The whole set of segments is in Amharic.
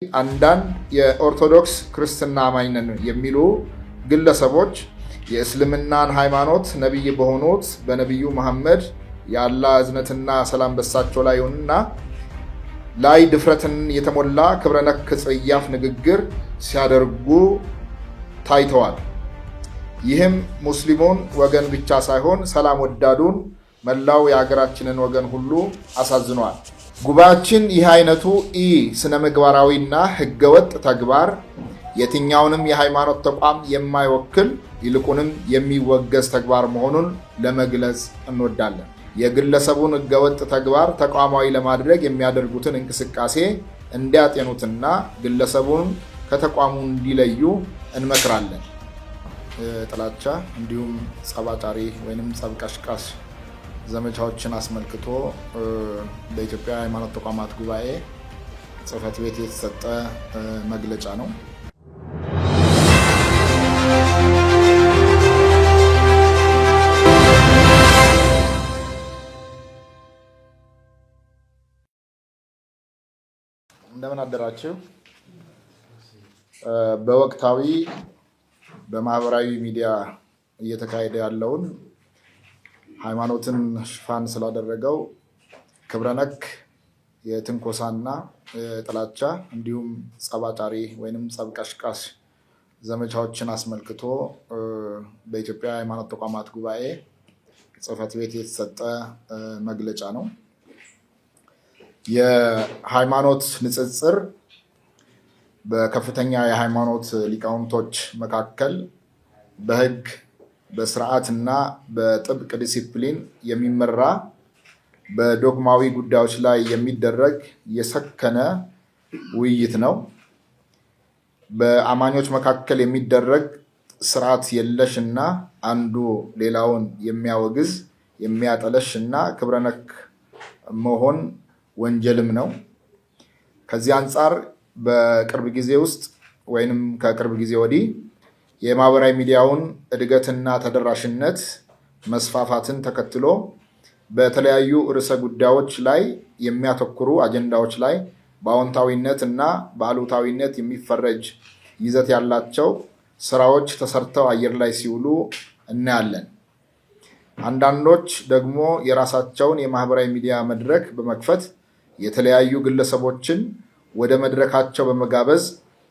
አንዳንድ የኦርቶዶክስ ክርስትና አማኝ ነን የሚሉ ግለሰቦች የእስልምናን ሃይማኖት ነቢይ በሆኑት በነቢዩ መሐመድ የአላህ እዝነትና ሰላም በሳቸው ላይ ይሁንና ላይ ድፍረትን የተሞላ ክብረነክ ጽያፍ ንግግር ሲያደርጉ ታይተዋል። ይህም ሙስሊሙን ወገን ብቻ ሳይሆን ሰላም ወዳዱን መላው የሀገራችንን ወገን ሁሉ አሳዝኗል። ጉባኤያችን ይህ አይነቱ ኢ ስነ ምግባራዊና ህገወጥ ተግባር የትኛውንም የሃይማኖት ተቋም የማይወክል ይልቁንም የሚወገዝ ተግባር መሆኑን ለመግለጽ እንወዳለን። የግለሰቡን ህገወጥ ተግባር ተቋማዊ ለማድረግ የሚያደርጉትን እንቅስቃሴ እንዲያጤኑትና ግለሰቡን ከተቋሙ እንዲለዩ እንመክራለን። ጥላቻ እንዲሁም ጸባጫሪ ወይም ጸብ ቀስቃሽ ዘመቻዎችን አስመልክቶ በኢትዮጵያ ሃይማኖት ተቋማት ጉባኤ ጽሕፈት ቤት የተሰጠ መግለጫ ነው። እንደምን አደራችሁ። በወቅታዊ በማህበራዊ ሚዲያ እየተካሄደ ያለውን ሃይማኖትን ሽፋን ስላደረገው ክብረነክ የትንኮሳና ጥላቻ እንዲሁም ጸባጫሪ ወይም ጸብ ቀስቃሽ ዘመቻዎችን አስመልክቶ በኢትዮጵያ ሃይማኖት ተቋማት ጉባኤ ጽሕፈት ቤት የተሰጠ መግለጫ ነው። የሃይማኖት ንጽጽር በከፍተኛ የሃይማኖት ሊቃውንቶች መካከል በሕግ በስርዓት እና በጥብቅ ዲሲፕሊን የሚመራ በዶግማዊ ጉዳዮች ላይ የሚደረግ የሰከነ ውይይት ነው። በአማኞች መካከል የሚደረግ ስርዓት የለሽ እና አንዱ ሌላውን የሚያወግዝ የሚያጠለሽ እና ክብረነክ መሆን ወንጀልም ነው። ከዚህ አንጻር በቅርብ ጊዜ ውስጥ ወይንም ከቅርብ ጊዜ ወዲህ የማህበራዊ ሚዲያውን እድገትና ተደራሽነት መስፋፋትን ተከትሎ በተለያዩ ርዕሰ ጉዳዮች ላይ የሚያተኩሩ አጀንዳዎች ላይ በአዎንታዊነት እና በአሉታዊነት የሚፈረጅ ይዘት ያላቸው ስራዎች ተሰርተው አየር ላይ ሲውሉ እናያለን። አንዳንዶች ደግሞ የራሳቸውን የማህበራዊ ሚዲያ መድረክ በመክፈት የተለያዩ ግለሰቦችን ወደ መድረካቸው በመጋበዝ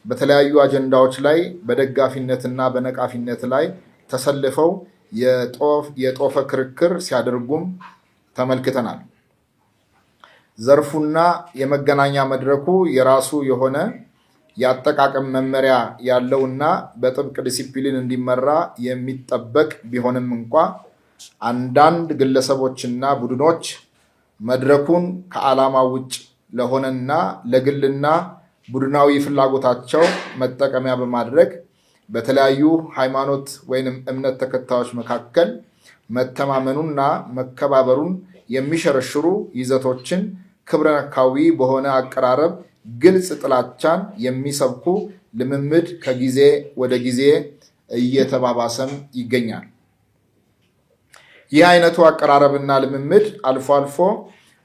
በተለያዩ አጀንዳዎች ላይ በደጋፊነትና በነቃፊነት ላይ ተሰልፈው የጦፈ ክርክር ሲያደርጉም ተመልክተናል። ዘርፉና የመገናኛ መድረኩ የራሱ የሆነ የአጠቃቀም መመሪያ ያለውና በጥብቅ ዲሲፕሊን እንዲመራ የሚጠበቅ ቢሆንም እንኳ አንዳንድ ግለሰቦችና ቡድኖች መድረኩን ከዓላማ ውጭ ለሆነና ለግልና ቡድናዊ ፍላጎታቸው መጠቀሚያ በማድረግ በተለያዩ ሃይማኖት ወይንም እምነት ተከታዮች መካከል መተማመኑና መከባበሩን የሚሸረሽሩ ይዘቶችን ክብረነካዊ በሆነ አቀራረብ ግልጽ ጥላቻን የሚሰብኩ ልምምድ ከጊዜ ወደ ጊዜ እየተባባሰም ይገኛል። ይህ አይነቱ አቀራረብና ልምምድ አልፎ አልፎ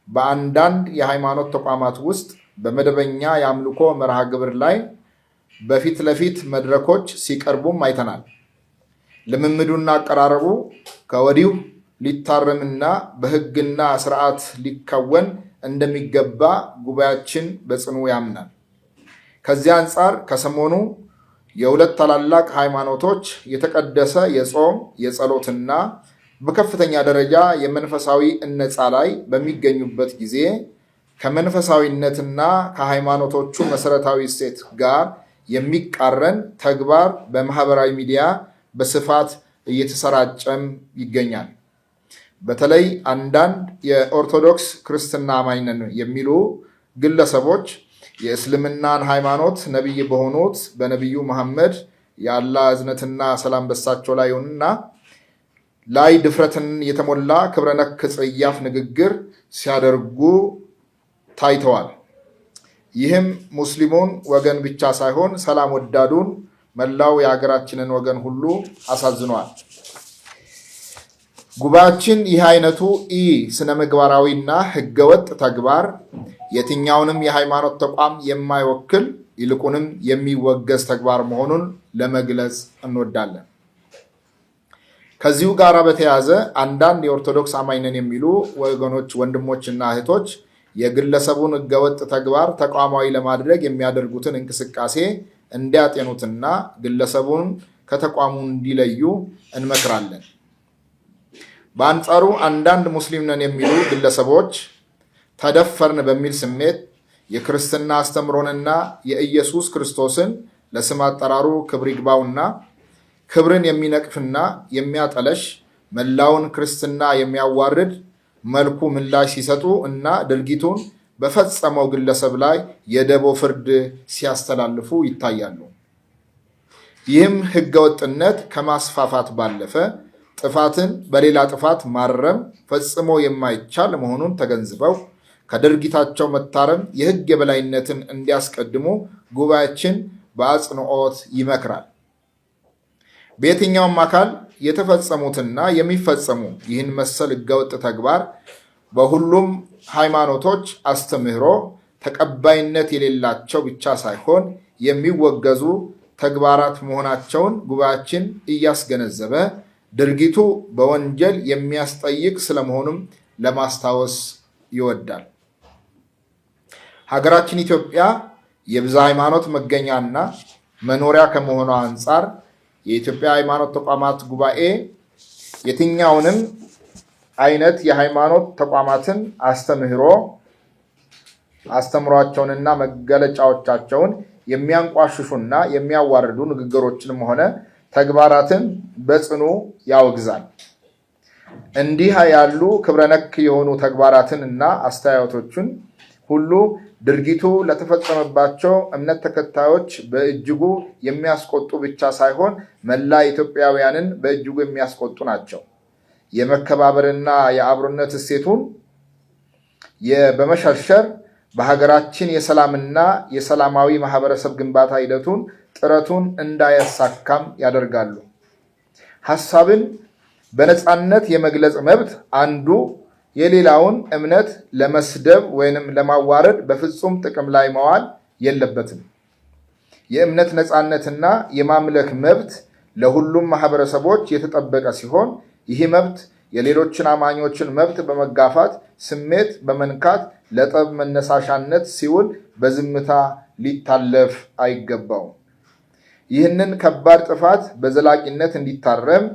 በአንዳንድ የሃይማኖት ተቋማት ውስጥ በመደበኛ የአምልኮ መርሃ ግብር ላይ በፊት ለፊት መድረኮች ሲቀርቡም አይተናል። ልምምዱና አቀራረቡ ከወዲሁ ሊታረምና በሕግና ስርዓት ሊከወን እንደሚገባ ጉባኤያችን በጽኑ ያምናል። ከዚህ አንጻር ከሰሞኑ የሁለት ታላላቅ ሃይማኖቶች የተቀደሰ የጾም የጸሎትና በከፍተኛ ደረጃ የመንፈሳዊ እነጻ ላይ በሚገኙበት ጊዜ ከመንፈሳዊነትና ከሃይማኖቶቹ መሰረታዊ እሴት ጋር የሚቃረን ተግባር በማህበራዊ ሚዲያ በስፋት እየተሰራጨም ይገኛል። በተለይ አንዳንድ የኦርቶዶክስ ክርስትና አማኝ ነን የሚሉ ግለሰቦች የእስልምናን ሃይማኖት ነቢይ በሆኑት በነቢዩ መሐመድ የአላህ እዝነትና ሰላም በሳቸው ላይ ይሁንና ላይ ድፍረትን የተሞላ ክብረነክ ጽያፍ ንግግር ሲያደርጉ ታይተዋል። ይህም ሙስሊሙን ወገን ብቻ ሳይሆን ሰላም ወዳዱን መላው የሀገራችንን ወገን ሁሉ አሳዝኗል። ጉባኤያችን ይህ አይነቱ ኢ ስነ ምግባራዊና ህገወጥ ተግባር የትኛውንም የሃይማኖት ተቋም የማይወክል ይልቁንም የሚወገዝ ተግባር መሆኑን ለመግለጽ እንወዳለን። ከዚሁ ጋር በተያያዘ አንዳንድ የኦርቶዶክስ አማኝ ነን የሚሉ ወገኖች፣ ወንድሞችና እህቶች የግለሰቡን ህገወጥ ተግባር ተቋማዊ ለማድረግ የሚያደርጉትን እንቅስቃሴ እንዲያጤኑትና ግለሰቡን ከተቋሙ እንዲለዩ እንመክራለን። በአንጻሩ አንዳንድ ሙስሊም ነን የሚሉ ግለሰቦች ተደፈርን በሚል ስሜት የክርስትና አስተምሮንና የኢየሱስ ክርስቶስን ለስም አጠራሩ ክብር ይግባውና ክብርን የሚነቅፍና የሚያጠለሽ መላውን ክርስትና የሚያዋርድ መልኩ ምላሽ ሲሰጡ እና ድርጊቱን በፈጸመው ግለሰብ ላይ የደቦ ፍርድ ሲያስተላልፉ ይታያሉ። ይህም ህገወጥነት ከማስፋፋት ባለፈ ጥፋትን በሌላ ጥፋት ማረም ፈጽሞ የማይቻል መሆኑን ተገንዝበው ከድርጊታቸው መታረም የህግ የበላይነትን እንዲያስቀድሙ ጉባኤያችን በአጽንኦት ይመክራል። በየትኛውም አካል የተፈጸሙትና የሚፈጸሙ ይህን መሰል ህገወጥ ተግባር በሁሉም ሃይማኖቶች አስተምህሮ ተቀባይነት የሌላቸው ብቻ ሳይሆን የሚወገዙ ተግባራት መሆናቸውን ጉባኤያችን እያስገነዘበ ድርጊቱ በወንጀል የሚያስጠይቅ ስለመሆኑም ለማስታወስ ይወዳል። ሀገራችን ኢትዮጵያ የብዙ ሃይማኖት መገኛና መኖሪያ ከመሆኗ አንጻር የኢትዮጵያ ሃይማኖት ተቋማት ጉባኤ የትኛውንም አይነት የሃይማኖት ተቋማትን አስተምህሯቸውንና መገለጫዎቻቸውን የሚያንቋሽሹና የሚያዋርዱ ንግግሮችንም ሆነ ተግባራትን በጽኑ ያወግዛል። እንዲህ ያሉ ክብረነክ የሆኑ ተግባራትን እና አስተያየቶችን ሁሉ ድርጊቱ ለተፈጸመባቸው እምነት ተከታዮች በእጅጉ የሚያስቆጡ ብቻ ሳይሆን መላ ኢትዮጵያውያንን በእጅጉ የሚያስቆጡ ናቸው። የመከባበርና የአብሮነት እሴቱን በመሸርሸር በሀገራችን የሰላምና የሰላማዊ ማህበረሰብ ግንባታ ሂደቱን ጥረቱን እንዳያሳካም ያደርጋሉ። ሀሳብን በነፃነት የመግለጽ መብት አንዱ የሌላውን እምነት ለመስደብ ወይንም ለማዋረድ በፍጹም ጥቅም ላይ መዋል የለበትም። የእምነት ነፃነትና የማምለክ መብት ለሁሉም ማህበረሰቦች የተጠበቀ ሲሆን ይህ መብት የሌሎችን አማኞችን መብት በመጋፋት ስሜት በመንካት ለጠብ መነሳሻነት ሲውል በዝምታ ሊታለፍ አይገባውም። ይህንን ከባድ ጥፋት በዘላቂነት እንዲታረም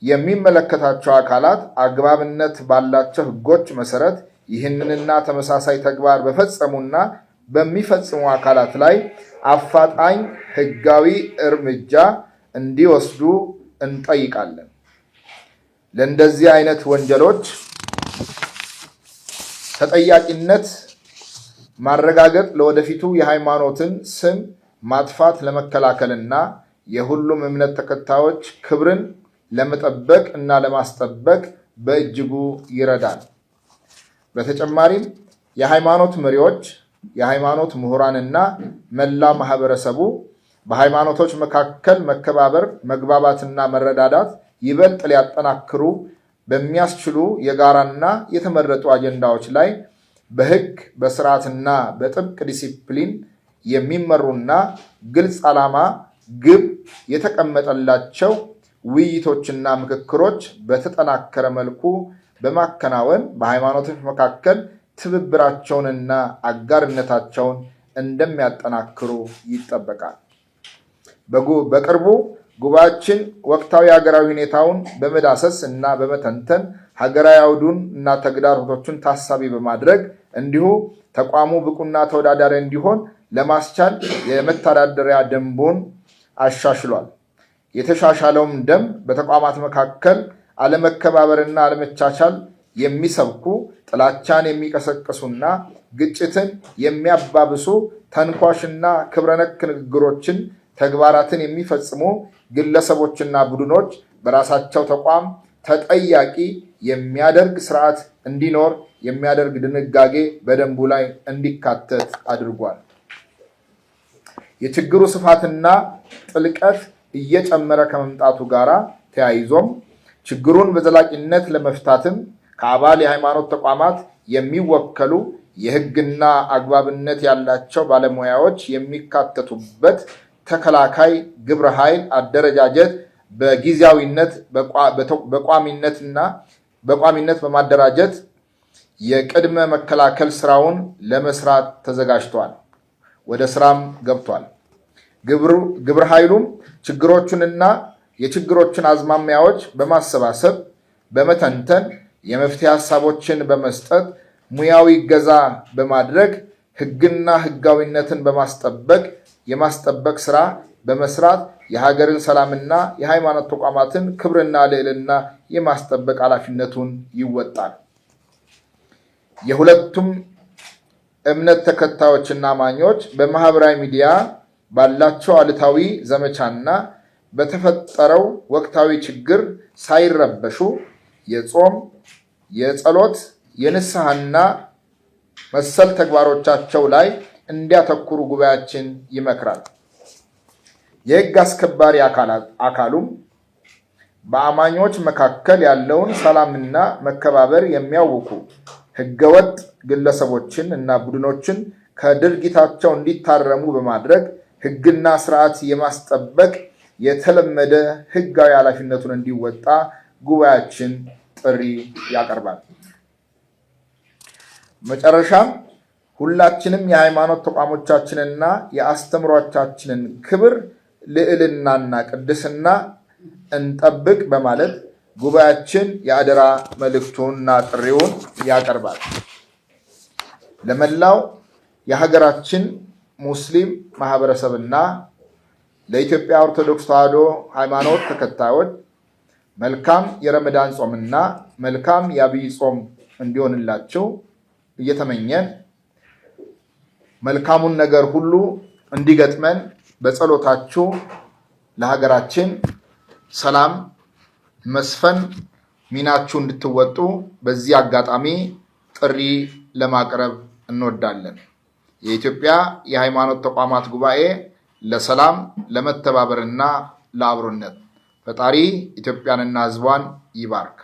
የሚመለከታቸው አካላት አግባብነት ባላቸው ሕጎች መሰረት ይህንንና ተመሳሳይ ተግባር በፈጸሙና በሚፈጽሙ አካላት ላይ አፋጣኝ ሕጋዊ እርምጃ እንዲወስዱ እንጠይቃለን። ለእንደዚህ አይነት ወንጀሎች ተጠያቂነት ማረጋገጥ ለወደፊቱ የሃይማኖትን ስም ማጥፋት ለመከላከልና የሁሉም እምነት ተከታዮች ክብርን ለመጠበቅ እና ለማስጠበቅ በእጅጉ ይረዳል። በተጨማሪም የሃይማኖት መሪዎች፣ የሃይማኖት ምሁራንና መላ ማህበረሰቡ በሃይማኖቶች መካከል መከባበር፣ መግባባትና መረዳዳት ይበልጥ ሊያጠናክሩ በሚያስችሉ የጋራና የተመረጡ አጀንዳዎች ላይ በሕግ በስርዓትና በጥብቅ ዲሲፕሊን የሚመሩና ግልጽ ዓላማ፣ ግብ የተቀመጠላቸው ውይይቶችና ምክክሮች በተጠናከረ መልኩ በማከናወን በሃይማኖቶች መካከል ትብብራቸውንና አጋርነታቸውን እንደሚያጠናክሩ ይጠበቃል። በቅርቡ ጉባኤያችን ወቅታዊ ሀገራዊ ሁኔታውን በመዳሰስ እና በመተንተን ሀገራዊ አውዱን እና ተግዳሮቶቹን ታሳቢ በማድረግ እንዲሁ ተቋሙ ብቁና ተወዳዳሪ እንዲሆን ለማስቻል የመተዳደሪያ ደንቡን አሻሽሏል። የተሻሻለውም ደንብ በተቋማት መካከል አለመከባበርና አለመቻቻል የሚሰብኩ፣ ጥላቻን የሚቀሰቅሱና ግጭትን የሚያባብሱ ተንኳሽና ክብረነክ ንግግሮችን፣ ተግባራትን የሚፈጽሙ ግለሰቦችና ቡድኖች በራሳቸው ተቋም ተጠያቂ የሚያደርግ ስርዓት እንዲኖር የሚያደርግ ድንጋጌ በደንቡ ላይ እንዲካተት አድርጓል። የችግሩ ስፋትና ጥልቀት እየጨመረ ከመምጣቱ ጋር ተያይዞም ችግሩን በዘላቂነት ለመፍታትም ከአባል የሃይማኖት ተቋማት የሚወከሉ የሕግና አግባብነት ያላቸው ባለሙያዎች የሚካተቱበት ተከላካይ ግብረ ኃይል አደረጃጀት በጊዜያዊነት በቋሚነትና በቋሚነት በማደራጀት የቅድመ መከላከል ስራውን ለመስራት ተዘጋጅቷል። ወደ ስራም ገብቷል። ግብረ ኃይሉም ችግሮቹንና የችግሮችን አዝማሚያዎች በማሰባሰብ በመተንተን የመፍትሄ ሀሳቦችን በመስጠት ሙያዊ እገዛ በማድረግ ህግና ህጋዊነትን በማስጠበቅ የማስጠበቅ ስራ በመስራት የሀገርን ሰላምና የሃይማኖት ተቋማትን ክብርና ልዕልና የማስጠበቅ ኃላፊነቱን ይወጣል። የሁለቱም እምነት ተከታዮችና አማኞች በማህበራዊ ሚዲያ ባላቸው አሉታዊ ዘመቻና በተፈጠረው ወቅታዊ ችግር ሳይረበሹ የጾም፣ የጸሎት፣ የንስሐና መሰል ተግባሮቻቸው ላይ እንዲያተኩሩ ጉባኤያችን ይመክራል። የሕግ አስከባሪ አካሉም በአማኞች መካከል ያለውን ሰላምና መከባበር የሚያውኩ ሕገወጥ ግለሰቦችን እና ቡድኖችን ከድርጊታቸው እንዲታረሙ በማድረግ ሕግና ስርዓት የማስጠበቅ የተለመደ ሕጋዊ ኃላፊነቱን እንዲወጣ ጉባኤያችን ጥሪ ያቀርባል። መጨረሻም ሁላችንም የሃይማኖት ተቋሞቻችንና የአስተምሮቻችንን ክብር ልዕልናና ቅድስና እንጠብቅ በማለት ጉባኤያችን የአደራ መልእክቱንና ጥሪውን ያቀርባል። ለመላው የሀገራችን ሙስሊም ማህበረሰብና ለኢትዮጵያ ኦርቶዶክስ ተዋሕዶ ሃይማኖት ተከታዮች መልካም የረመዳን ጾምና መልካም የአብይ ጾም እንዲሆንላቸው እየተመኘን መልካሙን ነገር ሁሉ እንዲገጥመን በጸሎታችሁ ለሀገራችን ሰላም መስፈን ሚናችሁ እንድትወጡ በዚህ አጋጣሚ ጥሪ ለማቅረብ እንወዳለን። የኢትዮጵያ የሃይማኖት ተቋማት ጉባኤ ለሰላም ለመተባበርና ለአብሮነት። ፈጣሪ ኢትዮጵያንና ሕዝቧን ይባርክ።